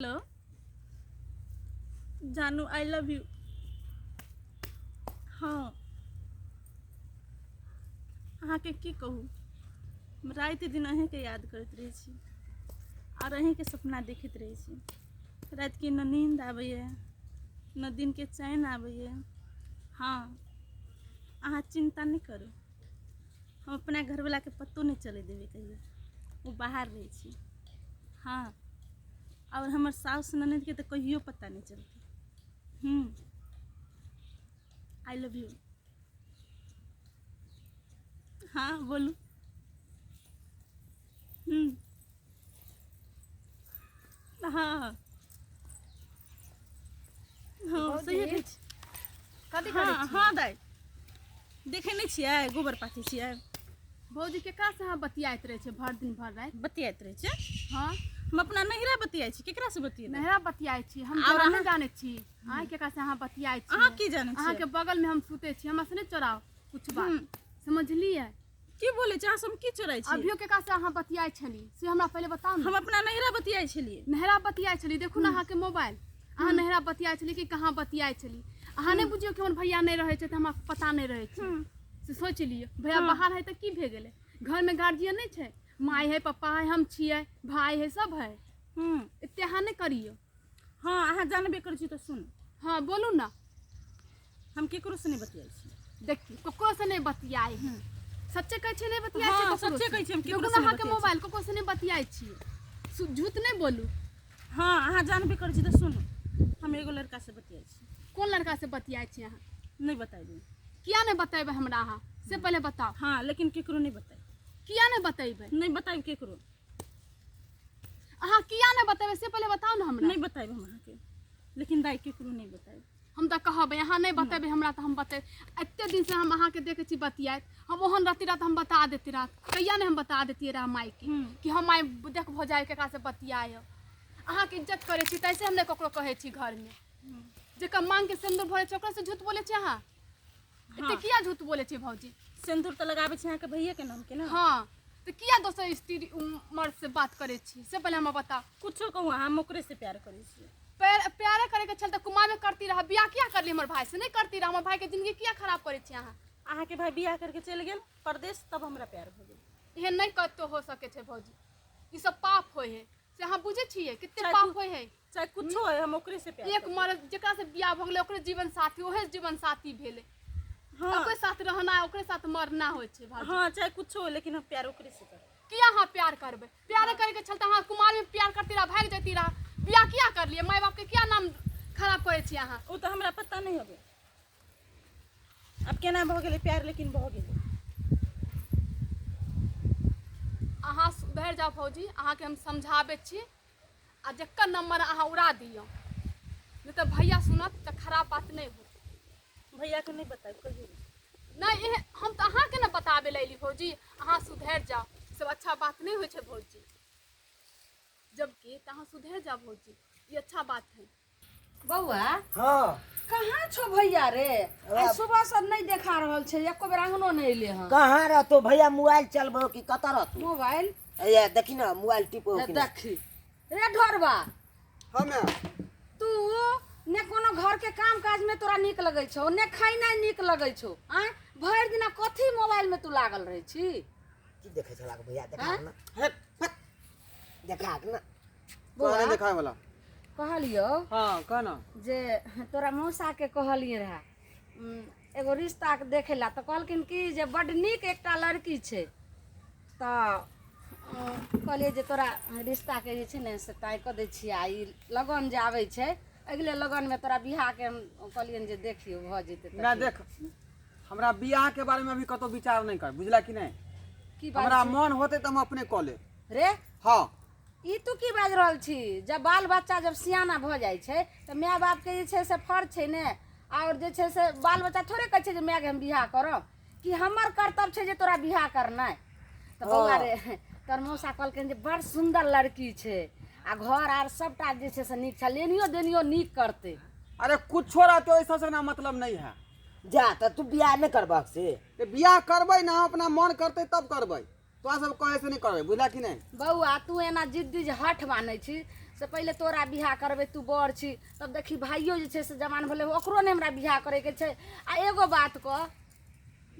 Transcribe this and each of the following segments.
Hello जानू, I love you. हँ, अहाँके की कहू, हम राति दिन अहीँके याद करैत रहै छी आओर अहीँके सपना देखैत रहै छी। रातिके न नींद आबैए, न दिनके चैन आबैए। हँ, अहाँ चिन्ता नहि करू, हम अपना घरवलाके पतो नहि चलै देबै कहियो। ओ बाहर रहै छै। हँ, आओर हमर साउस ननदिके तऽ कहियो पता नहि चलतै। I love you. हँ, बोलू। हँ हँ, सही कहै छी। कथी करै हँ छी? हँ दाइ, देखै नहि छियै, गोबर पाथै छियै। भौजी, केकरा से अहाँ बतियाइत रहै छै भरि दिन भरि राति? बतियाइत रहै छै? हँ। हम अपना नैहरा बतियाइ छी, केकरा से बतियेबै? नैहरा बतियाइ छी हम? आओर तोरा नहि अहाँ- जानै छी अहाँ केकरा से अहाँ बतियाइ छी। अहाँ की जानै अहाँके छियै? बगल में हम सुते छी, हमरा से नहि चोराउ कुछ बात। समझलियै? की बोलै छै? अहाँ सब की चोराइ छी? अभियो केकरा से अहाँ बतियाइ छली से हमरा पहिले बताउ ने। हम अपना नैहरा बतियाइ छलियै। नैहरा बतियाइ छली? देखू ने अहाँके मोबाइल। अहाँ नैहरा बतियाइ छली कि कहाँ बतियाइ छली? अहाँ नहि बुझियौ कि हमर भैया नहि रहै छै तऽ हमरा पता नहि रहै छै, से सोचि लियौ। भैया बाहर है तऽ की भए गेलै? घरमे गार्जियन नहि छै? माय है, पप्पा है, हम छियै, भाय है, सब है। एते अहाँ नहि करियौ। हँ, अहाँ जानबे करै छी तऽ सुन। हँ, बोलू ने। हम केकरो से नहि बतियाइ छी। देखियौ, ककरो से नहि बतियाइ है। सच्चे कहै छियै, नहि बतियाइ हँ, छियै ककरो सच्चे से? कहै छियै, हम केकरो देखू से ने नहि अहाँके बतियाइ छी। मोबाइल, ककरो से नहि बतियाइ छियै? झूठ नहि बोलू। हँ, अहाँ जानबे करै छी तऽ सुनू, हम एगो लड़का से बतियाइ छी। कोन लड़का से बतियाइ छी अहाँ? नहि बताबी। किया नहि बतेबै हमरा अहाँ से पहिले बताउ। हँ, लेकिन केकरो नहि बताबी। किया नहि बतेबै? नहि बताबी केकरो। अहाँ किया नहि बतेबै से पहिले बताउ ने हमरा। नहि बताबी हम अहाँके, लेकिन दाइ, केकरो नहि बताबी। हम तऽ कहबै, अहाँ नहि बतेबै हमरा तऽ हम बतेबै। एते दिन से हम अहाँके देखै छी बतियाइत, हम ओहन रहती रह तऽ हम बता देती रह। कहिया नहि हम बता देतियै रह मायके कि हम माय देख भऽ जाय केकरा से बतियाय। अहाँके इज्जत करै छी तैसे हम नहि ककरो कहै छी घरमे। जेकर मांग के सिन्दूर भरै छै ओकरा से झूठ बोलै छी अहाँ एते? किया झूठ बोलै छी भौजी? सिन्दूर तऽ लगाबै छी अहाँके भैये के नामके ने। हँ, तऽ किया दोसर स्त्री मर्द से बात करै छी से पहिले हमरा बताउ। कुछो कहू अहाँ, हम ओकरे से प्यार करै छियै। प्यारे करे के छल तऽ कुमारमे करती रह, बियाह किया करली? हमर भाई से नहि करती रह? हमर भाई के जिंदगी किया खराब करै छी अहाँ? अहाँके भाई बियाह करके चलि गेल परदेश, तब हमरा प्यार भऽ गेल। एहन नहि कतौ हो सकै छै भौजी, ई सब पाप होइ है से अहाँ बुझै छियै? कते चाहे पाप होइ है। चाहे कुछो है, हम ओकरे से प्यार एक करबै। मर्द जेकरा से बियाह भऽ गेलै ओकरे जीवन साथी, ओहे जीवन साथी भेलै। हँ। ओकरे साथ रहना, ओकरे साथ मरना होइ छै भाजी। हँ, चाहे कुछो हो, लेकिन हम प्यार ओकरे से करबै। किया अहाँ प्यार करबै? प्यारे करे के छल तऽ अहाँ कुमार में प्यार करती रह, भागि जैती रह। बियाह किया करलियै? माय बाप के किया नाम खराब करै छी अहाँ? ओ तऽ हमरा पता नहि होबे आब केना भऽ गेलै प्यार, लेकिन भऽ गेलै। अहाँ सुधरि जाउ भौजी, अहाँके हम समझाबै छी। आ जकर नंबर अहाँ उड़ा दियौ, नहि तऽ भैया सुनत तऽ खराब बात नहि होत। भैयाके नहि बतायब कहियो। नहि, एहन हम तऽ अहाँके ने बताबै लए अयली। भौजी, अहाँ सुधरि जाउ, ई सब अच्छा बात नहि होइ छै भौजी। जबकि तऽ अहाँ सुधरि जाउ भौजी, ई अच्छा बात है। बौआ। हाँ। कहाँ छौ भैया रे? आइ सुबह से नहीं देखा रहल छै, एको बेर अंगनो नहीं एले हन। कहाँ रहतो भैया? मोबाइल चलबो कि कतऽ रहतो? मोबाइल? ए देखी ना, मोबाइल टिपो कि नहीं? देखी रे ढोरबा। हाँ मैम। तू ने कोनो घर के काम काज में तोरा नीक लगै छौ, ने खैनाइ नीक लगै छौ। आँय, भरि दिना कथी मोबाइल में तू लागल रहै छी? की देखै छला भैया? देखा हाँ? ना, हे फट, देखा ना। बौआ। नहीं देखाए वाला। कहलियौ। हाँ, कह ना। जे तोरा मौसाके कहलियै रहए एगो रिश्ताके देखै लए, तऽ कहलखिन कि जे बड्ड नीक एकटा लड़की छै। तऽ कहलियै जे तोरा रिश्ताके जे छै ने से तय कऽ दै छियै, आ ई लगन जे आबै छै अगिले लगनमे तोरा बियाहके हम कहलियनि जे देखियौ भऽ जेतै तऽ ना। ठीक। देख, हमरा बियाह के बारे में अभी कतौ विचार नहीं कर, बुझला कि नहीं? की बात हमरा छै? मन होते तऽ हम अपने कऽ लेब। रे। हाँ। ई तू की बाजि रहल छी? जब बाल बच्चा जब सियाना भऽ जाइ छै तऽ माय बापके जे छै से फर्ज छै ने। आओर जे छै से बाल बच्चा थोड़े कहै छै जे मायके हम बियाह करब, कि हमर कर्तव्य छै जे तोरा बियाह करनाइ। तऽ बौआ रे, तोहर मौसा कहलखिन जे बड़ सुन्दर लड़की छै आ घर आर सबटा जे छै से नीक छै, लेनियो देनियो नीक करतै। अरे, कुछो रहते, ओहि सबसे ना मतलब नहीं है। जा तऽ तू बियाह नहि करबहक से? ते बियाह करबै ना, अपना मन करते तब करबै, तोरा सब कहे से नहीं करबै, बुझला कि नहीं? बौआ, तू एना जिद्दी जे हठ मानै छी से पहिले तोरा बियाह करबै, तू बड़ छी। तब देखी भाइयो जे छै से जवान भेलै, ओकरो नहि हमरा बियाह करैके छै। आ एगो बात कह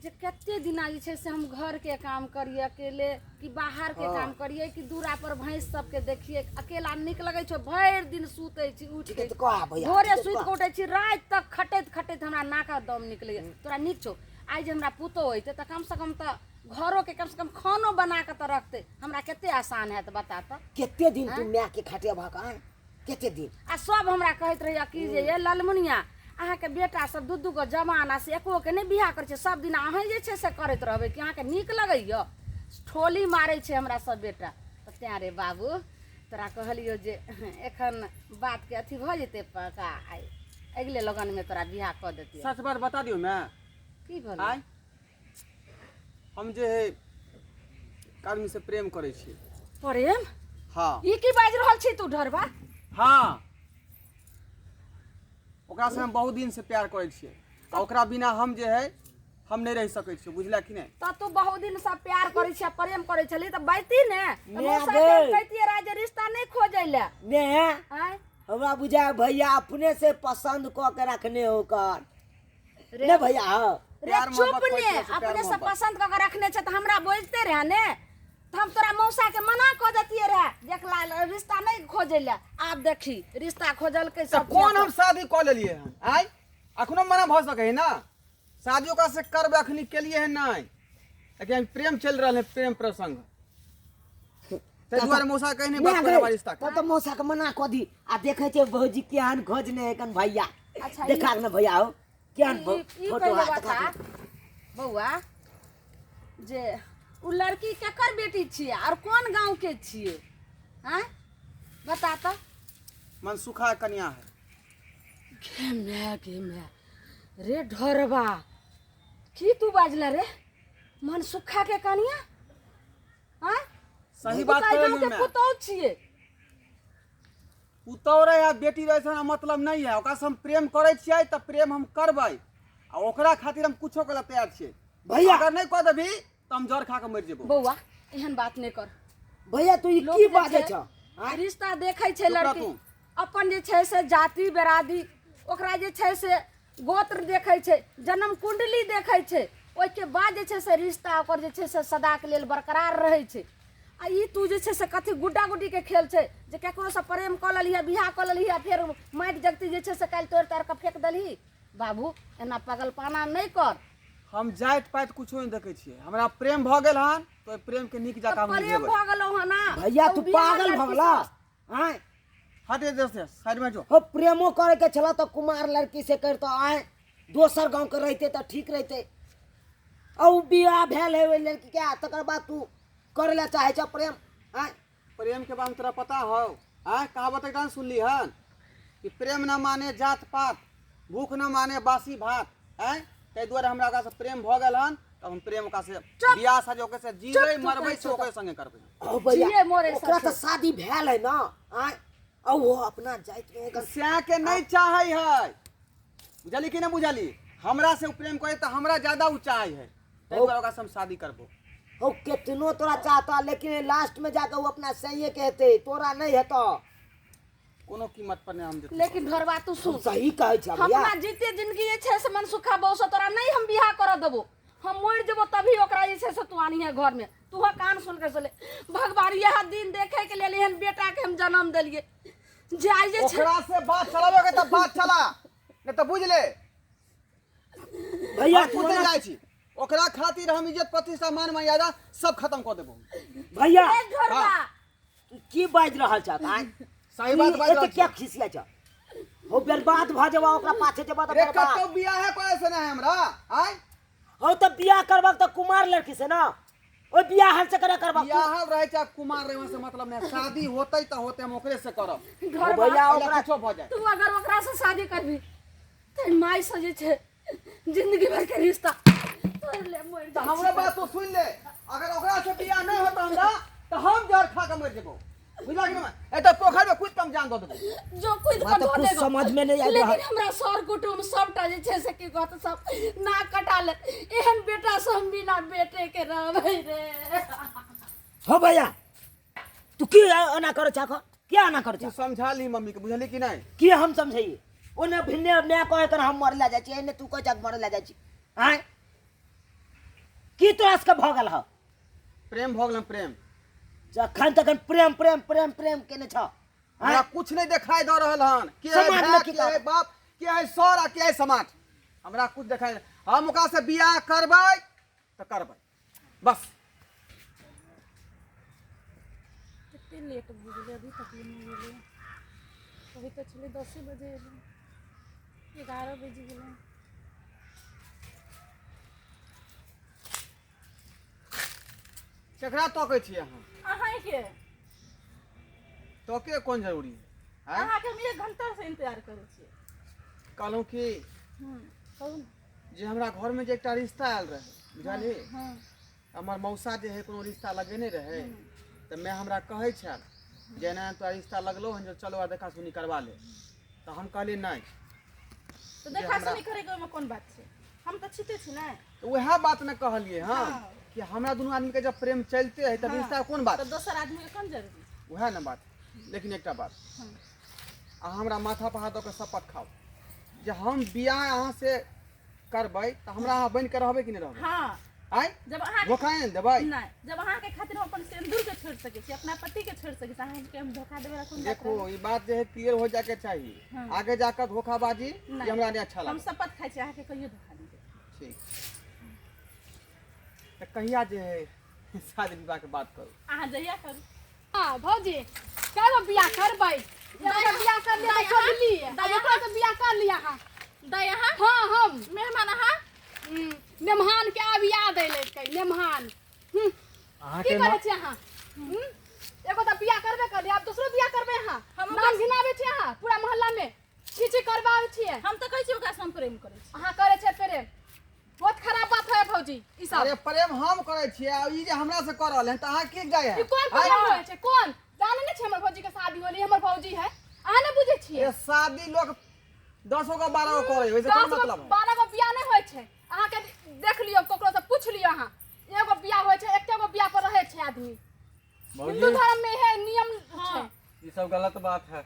जे कते दिना जे छै से हम घरके काम करियै अकेले कि बाहरके काम करियै कि दूरा पर भैंस सबके देखियै? अकेला नीक लगै छौ? भरि दिन सुतै छी उठै ठीके तऽ कह भैया, भोरे ठीके सुति कह। कऽ उठै छी, राति तक खटैत खटैत हमरा नाकक दम निकलैए। तोरा नीक छौ, आइ जे हमरा पुतोह अयतै तऽ कमसँ कम तऽ घरोके कमसँ कम खानो बना कऽ तऽ रखतै, हमरा कते आसान हैत बता तऽ। कते दिन तू माय के खटेबहक आँय, कते दिन? आ सब हमरा कहैत रहैए कि जे ये ललमुनिया, अहाँके बेटा सब दू दू गो जवान आ से एको के नहि बियाह करै छै, सब दिन अहेँ जे छै से करैत रहबै कि अहाँके नीक लगैए? ठोली मारै छै हमरा सब बेटा। तऽ तेँ रे बाबू तोरा कहलियौ जे एखन बातके अथी भऽ जेतै पक्का, आइ अगिले लगनमे तोरा बियाह कऽ देतियै। सच बात बता दियौ माय। की भेलै? आइ हम जे है एक आदमी से प्रेम करै छी। प्रेम? हाँ। ई की बाजि रहल छी तू ढरबा? हाँ, ओकरा से हम बहुत दिन से प्यार करै छियै आ ओकरा बिना हम जे है हम नहि रहि सकै छियै, बुझला कि नहि? तऽ तू बहुत दिन से प्यार करै छी, प्रेम करै छली तऽ बैती ने तऽ ने मौसा गै। के कहितियै रहे जे रिश्ता नहि खोजै लए। ने आँय? हमरा बुझाय भैया अपने से पसंद कऽ के रखने हो कर रे ने भैया। हाँ रे प्यार चुप मोहब्बत ने, कहै छै, प्यार अपने से मोहब्बत। पसंद कऽ के रखने छै तऽ हमरा बोलते रहे ने तऽ हम तोरा मौसा के मना कऽ देतियै रहे देखला रिश्ता नहि खोजै लए। आब देखी रिश्ता खोजलकै तऽ सब। कोन हम शादी कऽ लेलियै हन? आइ अखनो मना भऽ सकै है ना? शादी ओकरा से करबै अखनी केलियै हन नहि, लेकिन अभी प्रेम चलि रहल है, प्रेम प्रसंग, ताहि दुआरे मौसा कहीं नहीं बात करे रिश्ता के। तब तऽ मौसा के मना कऽ दी आ देखै छै भौजी केहन खोजने है कन भैया। अच्छा, ई- देखा ने भैया हो केहन ई फोटो पहिले हाथ बता देखा के। बौआ जे उ लड़की केकर बेटी छियै और कोन गांव के छियै? आँय बता तऽ। मनसुखा कन्या है। गे माय, गे माय रे ढोरबा, की तू बाजला रे मनसुखा के कनिया? आँय सही तू बात तऽ एहि कहलियै गाँव के माय। पुतोहु छियै। पुतहु रहै आ बेटी रहै से हमरा मतलब नहि है। ओकरा से हम प्रेम करै छियै तऽ प्रेम हम करबै आ ओकरा खातिर हम कुछो करे तैयार छियै। भैया। अगर नहि कऽ देबही तऽ हम जर खा कऽ मरि जेबो। बौआ एहन बात नहि कर। भैया तू ई लोक की जे बाजै छै, छ? आँय? रिश्ता देखै छै चुप रह लड़की तू। अपन जे छै से जाति बेरादी, ओकरा जे छै से गोत्र देखै छै, जन्म कुंडली देखै छै, ओहिके बाद जे छै से रिश्ता ओकर जे छै से सदाके लेल बरकरार रहै छै। आ ई तू जे छै से कथी गुड्डा गुड्डीके खेल छै जे ककरोसँ प्रेम कऽ लेलही आ बियाह कऽ लेलही आ फेर माटि जगती जे छै से काल्हि तोड़ि ताड़ि कऽ फेक देलही? बाबू एना पगलपाना नहि कर। हम जाति पाति कुछो नहि देखै छियै, हमरा प्रेम भऽ गेल हन तऽ ओहि प्रेमके नीक तऽ जकाँ हम प्रेम निभेबै। भऽ गेलौ हन ना भैया तऽ तू ओ बियाह पागल भऽ लड़की गेला? सँ- आँय हट इधर से, साइड में जो। हो प्रेमो करे के छला तऽ कुमार लड़की से करतो, आँय दोसर गाँव के रहते तऽ ठीक रहते। आ उ बियाह भेल है ओहि लड़की के आ तकर बाद तू करे ला चाहे छ प्रेम? आँय प्रेम के बारे में तोरा पता हो? आँय कहावत एकदम सुनली हन कि प्रेम न माने जात पात, भूख न माने बासी भात। आँय ताहि दुआरे हमरा ओकरा से प्रेम भऽ गेल हन तऽ हम प्रेम ओकरा से बियाह शादी ओकरे से जीबै तू मरबै कहै से छौ ओकरे संगे करबै। ओ भैया जिए मरे ओकरा सबसे। तऽ शादी भेल है ना? आँय आ वो अपना जाति में एकर सएह के नहि चाहै है, बुझली कि नहि बुझली? हमरा से उ प्रेम करे तऽ हमरा ज्यादा उ चाहै है, ताहि दुआरे ओकरा से हम शादी करबो। हो केतनो तोरा चाहता लेकिन लास्ट में जाके वो अपना सही के हेतै, तोरा नहीं हेतौ। कोनो कीमत पर नहि हम जेतै। लेकिन ढोरबा तू सुन, हम सही कहै छ भैया। अपना जीते जिंदगी जे छै से मनसुखा बहू से तोरा नहीं हम बियाह करऽ देबो। हम मरि जेबो तभी ओकरा जे छै से तू आनिहे घर में। तू कान सुन के सुन, भगवान यह दिन देखे के लेल एहन बेटा के हम जन्म देलिए जे आइ जे छै ओकरा से बात चलाबे के तऽ बात चला, नहि तऽ बुझ ले भैया हम तू खुदे ओना- जाइ छी। ओकरा खातिर हम इज्जत प्रतिष्ठा मान मर्यादा सब खत्म कऽ देबो। भैया ए ढोरबा हाँ। तू की बाजि रहल छ? आँय सही बात बाजि रहल एते किया छी। खिसिया छ? हो बर्बाद भऽ जेबा ओकरा पाछे जेबा तऽ रे बर्बाद। कतौ बियाहे करे से नहि हमरा आँय। हो तऽ बियाह करबक तऽ कुमार लड़की से ना, ओहि बियाह हल से करे करबक तू। बियाहल रहै चाहे कुमार रहै से मतलब नहि, शादी होतै तऽ होतै, हम ओकरे से करब। हो ढोरबा भैया ओकरा ओकरा कुछो भऽ जाए। तू अगर ओकरा से शादी करबी तऽ माय से जे छै जिंदगी भर के रिश्ता तोड़ ले, मरि तऽ जाइ हमरो छी। बात तू सुनि ले, अगर ओकरा से बियाह नहि होतौ हमरा तऽ हम जहर खा कऽ मरि जेबो, बुझला कि नहि? एतऽ पोखरि में कूदि कऽ हम जान दऽ देबो। जो कूद हमरा कऽ तऽ धो कुछ देगो। समझ में नहीं आबि लेकिन रहल। हमरा सर कुटुम्ब सबटा जे छै से की कहत, सब नाक कटा ले, एहन बेटा से हम बिना बेटे के रहबै रे। हो भैया तू की ओना करै छ? किया एना करै तू छ? समझा ली मम्मी के, बुझली कि नहि? की हम समझैए? ओने भिन्ने माय कहै तहन हम मरला जाइ छी, एने तू कहै छह मरला जाइ छी। आँय, की तोरा सबके भऽ गेल हँ? प्रेम भऽ गेल प्रेम। जखन तखन प्रेम प्रेम प्रेम प्रेम केने छ। हमरा कुछ नहीं देखाई दऽ रहल हन। के है समाजमे भाय, की के है कहत? बाप, के है सर आ के है समाज, हमरा कुछ देखाई नहीं। हम ओकरा से बियाह करबै तऽ करबै बस। कते लेट भऽ गेलै, अभी तक नहि गेलै। अभी तऽ छलै 10 बजे एबै, 11 बजि गेलै। केकरा तकै छियै अहाँ? अहाँके। तके कोन जरूरी है? आँय? अहाँके हम 1 घंटा से इंतजार करै छियै। कहलहुँ कि कहू ने। जे हमरा घरमे जे एकटा रिश्ता आयल रहै, बुझलियै? हँ। हमर मौसा जे है कोनो रिश्ता लगेने रहै, तऽ माय हमरा कहै छल जे एना एना तोरा रिश्ता लगलो हन, जे चलो आ देखा सुनी करवा ले। तऽ हम कहलियै नहि। तऽ देखा सुनी करैके ओहिमे कोन बात छै? हम तऽ छिते छी ने। तऽ उएह बात ने कहलियै हँ हँ। कि हमरा दुनू आदमीके जब प्रेम चलते है तब रिश्ता कोन बात? तऽ दोसर आदमीके कोन जरूरी छै? उएह ने बात। लेकिन एकटा बात, अहाँ हमरा माथा पर हाथ दऽ कऽ शपथ खाउ जे हम बियाह अहाँ से करबै तऽ हमरा अहाँ बनि कऽ रहबै कि नहि रहबै? हँ। आँय? जब अहाँ धोखा नहि ने देबै? नहि, जब अहाँके खातिर हम अपन सिन्दूर के छोड़ि सकै छी, अपना पति के छोड़ि सकै छी, अहाँके हम धोखा देबै कोन बात? देखो, रहै? ई बात जे है क्लियर हो जाके चाही। हाँ। आगे जाकर धोखाबाजी नहि। ई हमरा नहि अच्छा हम लागल। शपथ खाइ छी, अहाँके कहियो धोखा नहि देबै। ठीक, तऽ कहिया जे है शादी विवाह के बात करू? अहाँ जहिया करू। हाँ भौजी, कए बियाह करबै? एगो बियाह कर लिअ तऽ छोड़ि लिए, आब ओकरो से बियाह कर लिअ अहाँ। दाइ अहाँ? हाँ हम। मेहमान अहाँ? मेहमान के आब याद अयलै कै मेहमान। अहाँके की करै छी अहाँ? एगो तऽ बियाह करबे करलियै, आब दोसरो बियाह करबै अहाँ? हम नाम घिनाबै छियै अहाँ पूरा मोहल्ला में, की चीज करबाबै छियै? हम तऽ कहै छी ओकरा से हम प्रेम करै छी। अहाँ करै छियै प्रेम? बहुत खराब बात है भौजी ई सब। अरे प्रेम हम करै छियै आ ई जे हमरा से कर रहल हन तऽ अहाँ की जाइ है? ई कोन प्रेम होइ छै? कोन जाने नहि छै हमर भौजी के शादी होली, हमर भौजी है, अहाँ नहि बुझै छियै। ए शादी लोग 10 गो 12 गो करै, ओइसे कोन 10 गो मतलब है? 12 गो बियाह नहि होइ छै। अहाँके देख लियौ, ककरो से पूछ लियौ अहाँ, एगो बियाह होइ छै, एके गो बियाह पर रहै छै आदमी। हिंदू भौजी धर्म में इहे नियम छै। ई सब गलत बात है।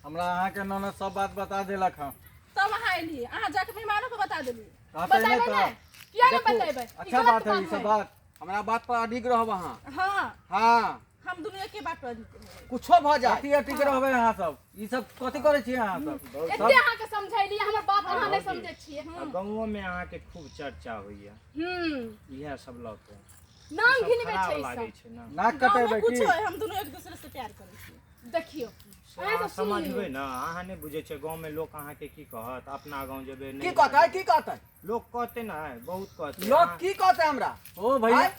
हमरा अहाँके ननद सब बात बता देलक हँ। तब अहाँ एलियै, अहाँ जाके मेहमानो के बता देलियै। कहते बतेबै नहि नहि तऽ किया नहि देखू, बतेबै? ई अच्छा गलत बात है ई सब है। बात। हमरा बात पर अडिग रहब अहाँ। हाँ। हाँ। हम दुनू एके बात पर अडिग रहबै। कुछो भऽ जाए। कथी अटिक रहबै अहाँ सब? ई सब कथी करै छियै अहाँ सब? एते अहाँके समझैली, हमर बात अहाँ नहि समझै छियै। आ गाँवो में अहाँके खूब चर्चा होइया इएह सब लऽ कऽ। नाम ई सब घिनबै खराब छै ई लागै सब। छै ने। नाक गाँवमे कटेबै की? कुछो है, हम दुनू एक दूसरे से प्यार करै छियै। देखियौ, से अहाँ अहाँ सब सुनि समझबै लियौ। ने, अहाँ नहि बुझै छियै गाँवमे लोक अहाँके की कहत। अपना गाँव जेबै की नहि कहतै? की कहतै लोक? कहतै ने, बहुत कहतै। लोग की कहतै हमरा? ओ भैया, आँय?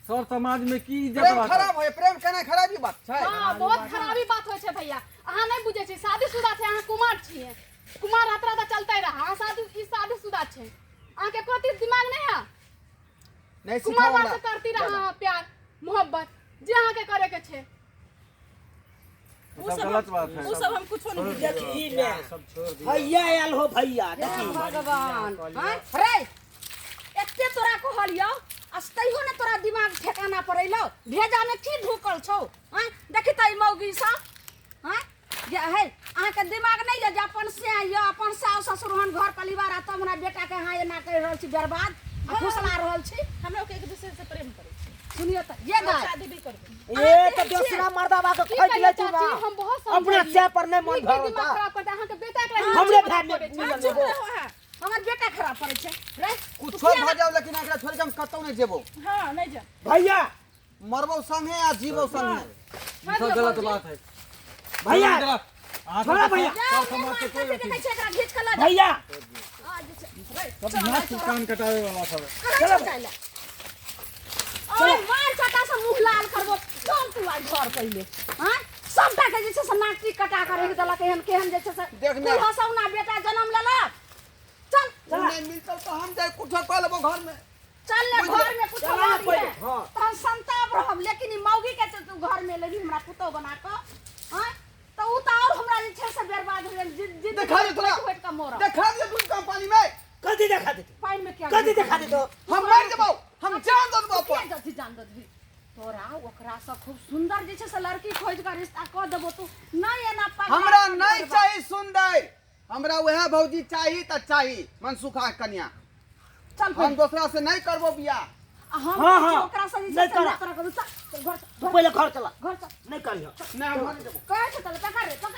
सब समाज में की इज्जत प्रेम रहतै? खराब होय, प्रेम केना खराबी बात छै? हाँ, बहुत खराबी बात होइ छै भैया, अहाँ नहि बुझै छियै। शादीशुदा छै, अहाँ कुमार छियै, कुमार रहत रहत चलते रहा। अहाँ शादी, ई शादीशुदा छै, अहाँके एको रत्ती दिमाग नहि है? नहीं कुमार सिखाओ बार हमरा। से करती रहा अहाँ प्यार मोहब्बत जे अहाँके करे के छै। ई सब गलत बात है। ओ सब हम कुछो नहीं बुझै देखी छियै। ने सब छोड़ दियौ। भैया आयल हो भैया, देखी। भगवान, हाँ रे, एते तोरा कहलियौ आ तैयो ने तोरा दिमाग ठेकाना पर अइलौ। भेजा में की ढुकल छौ? हाँ देखी तऽ ई मौगी सब, हाँ जे है, अहाँके दिमाग नहि यऽ जे अपन से यऽ, अपन सास ससुर हन, घर परिवार, आ तब हमरा बेटाके अहाँ एना कहि रहल छी, बर्बाद आ फुसला रहल छी। हम लोग एक दूसरे से प्रेम करै छी। सुनियौ तऽ ये दाइ, शादी भी करबै। ए तऽ दोसरा मर्दाबा के की खोजि कहियै लै छी चाची, ना। हम बहुत अपना समझेलियै। से पर नहि मन ई की भरल दिमाग ता। खराब करतै अहाँके बेटा के? हमरे भाय में मिलल चुप एगो। रहू अहाँ। हमर बेटा खराब करै छै रे। कुछो भऽ जाओ लेकिन एकरा छोड़ि के हम कतौ नहि जेबो। हाँ, नहीं जा। भैया, मरबो संगे आ जीबो संगे। ई सब गलत बात है भैया, अहाँ छोड़ा भैया। सब समाज के कोई अथी देखै छै, एकरा घीच के लऽ जा। भैया, आ, जे छै, रे, सब चल, नाक कान कटावे वाला सब है। कहाँ छै जाय लए? अरे मार चटा से मुँह लाल करबो। चल तू आइ घर पहिले। हाँ सबटा के जे छै से नाक टीक कटा के रखि देलक। एहन केहन जे छै से देख ने। हसौना बेटा जन्म लेलक। चल। उ नहि मिलतौ तऽ हम जाय कुछो कऽ लेबो घर में। चल ले घर में कुछो चला लऽ पहिले, लिहे। हाँ। तहन संताप रहब, लेकिन ई मौगी के जे तू घर में लेबही हमरा पुतोह बना कऽ, हाँ तऽ उ तऽ और हमरा जे छै से बर्बाद हो गेल। जिद देखा दे तोरा। होइत कऽ मरब। देखा दे दूध कम पानी में। कथी देखा देतौ? पानि में क्या कथी देखा देतौ? हम मर जेबो, हम जान दऽ देबो किया अपन। जल्दी जान दऽ देबही? तोरा ओकरा से खूब सुंदर जे छै से लड़की खोज के रिश्ता कऽ देबो तू नहि एना पगला हमरा काज नहीं करबा। चाही सुंदर, हमरा वएह भौजी चाही तऽ चाही मनसुखा कन्या। चल हम दोसरा से नहीं करबो बियाह। आ हम हाँ, कहै छियौ हाँ। ओकरा से जे छै नहि से करा। नहि तोरा करू। चल, चल घर चल, तू पहिले घर चला। घर चल। नहीं करियो। नहीं, हम घर नहीं जेबो। कहै छै चल, पकड़ रे, पकड़।